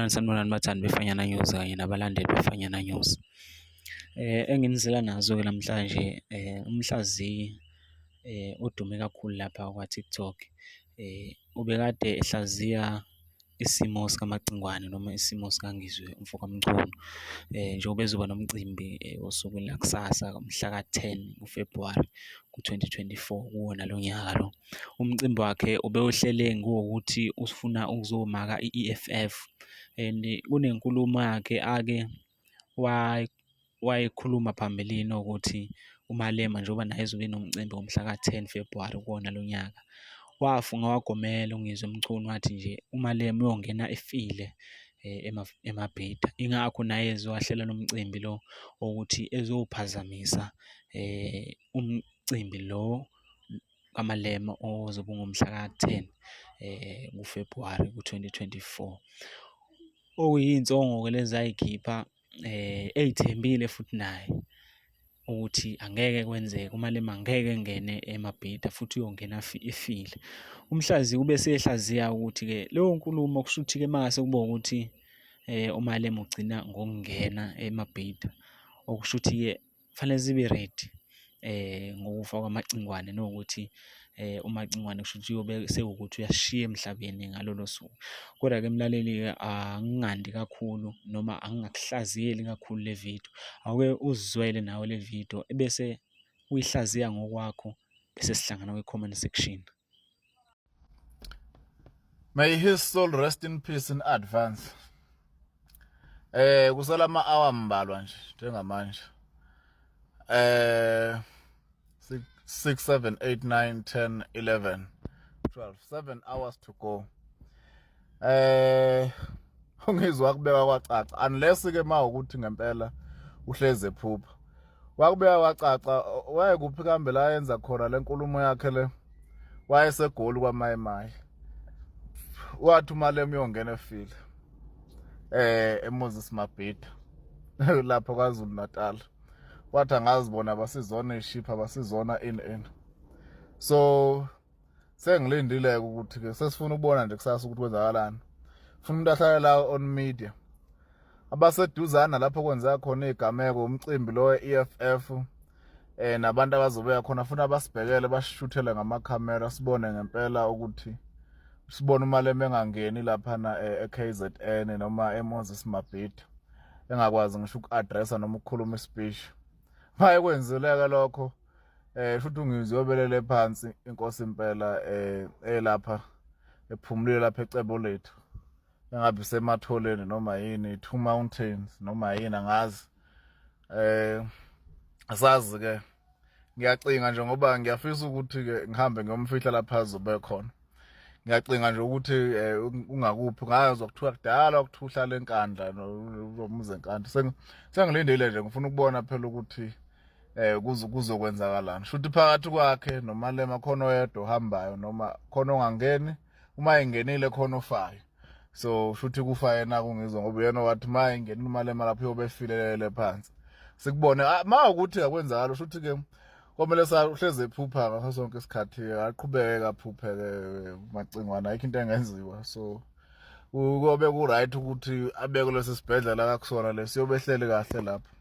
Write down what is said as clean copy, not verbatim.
Sanibonani, sanibonani bathandi beFanyana News kanye nabalandeli beFanyana News. Enginizela nazo-ke namhlanje umhlaziyi odume kakhulu lapha kwa-TikTok ubekade ehlaziya isimo sikaMacingwane noma isimo sikaNgizwe umfokaMchunu njengoba ezoba nomcimbi osukwini lakusasa mhla ka-10 kuFebhuwari ku-2024 kuwona lo nyaka lo. Umcimbi wakhe ubewuhlele ngokuthi ufuna ukuzomaka i-E_F_F and kunenkulumo yakhe ake wayikhuluma phambilini ukuthi uMalema njengoba naye ezobe enomcimbi ngomhla ka-10 February kuwona lo nyaka, wafunga wagomela uNgizwe Mchunu wathi nje uMalema uyongena efile eMabhida. Ingakho naye ezowahlela lo mcimbi lo wokuthi ezophazamisa umcimbi lo kaMalema ozobe ungomhla ka-10 kuFebhuwari ku-2024. Okuyinsongo-ke lezi ayikhipha ey'thembile futhi naye ukuthi angeke kwenzeke uMalema angeke engene eMabhida futhi uyongena efile. Umhlaziyi ube esehlaziya ukuthi-ke leyo nkulumo kusho ukuthi-ke mase kuba ukuthi uMalema ugcina ngokungena eMabhida, okusho ukuthi-ke kufanele sibe ready ngokufa kwaMacingwane nokuthi uMacingwane kushuthi uyobe sekuwukuthi uyasishiya emhlabeni ngalolo suku. Kodwa-ke mlaleli-ke angingandi kakhulu noma angingakuhlaziyeli kakhulu le vidiyo, awuke uzizwele nawe le vidiyo ebese uyihlaziya ngokwakho bese sihlangana kwi-comment section. May his soul rest in peace in advance. Kusala ama hour mbalwa nje njengamanje. 6 7 8 9 10 11 12 7 hours to go. Ungizwa kubeka kwacaca unless ke mawukuthi ngempela uhleze ephupha. Wakubeka kwacaca wayekuphi kambe la yenza khona lenkulumo yakhe le wayeseGoli kwaMayimayi. Wathi uMalema uyongena efile eMoses Mabhida lapho kwaZulu Natal. Wathi angazi bona basizona ishipha basizona in in. So sengilindile ukuthi ke sesifuna ukubona nje kusasa ukuthi kwenzakalani. Funa umuntu ahlale la on media. Abaseduzana lapho kwenzeka khona igameko umcimbi lo we-EFF nabantu abazobuya khona funa basibhekele basishuthele ngamakhamera sibone ngempela ukuthi sibone uMalema engangeni laphana e-KZN noma eMoses Mabhida engakwazi ngisho uku-addressa noma ukukhuluma ispeech. Maye kwenzileke lokho shuthi ungizwe yobelele phansi inkosi impela elapha ephumulile lapha ecebo lethu. Engabe isematholeni noma yini two mountains noma yini angazi. Asazi ke ngiyacinga nje ngoba ngiyafisa ukuthi ke ngihambe ngiyomfihla lapha azobe khona. Ngiyacinga nje ukuthi ungakuphi ngazwa kuthiwa kudala kuthiwa uhlala eNkandla nomuze eNkandla. Sengilindile nje ngifuna ukubona phela ukuthi kuzokwenzakalani. Shuthi phakathi kwakhe noMalema khona oyedwa ohambayo noma khona ongangeni, uma engenile khona ofayo. So shuthi kufa yena kungizwa ngoba uyena wathi uma engenile uMalema lapho uyobe efilelele phansi. Sikubone ma ukuthi akwenzakalo shuthi ke komele uhleze ephupha ngaso sonke isikhathi aqhubeke aphupheke Macingwane ayikho into engenziwa. So kuyobe ku right ukuthi abeke lesi sibhedlela akakusona lesi yobe ehleli kahle lapho.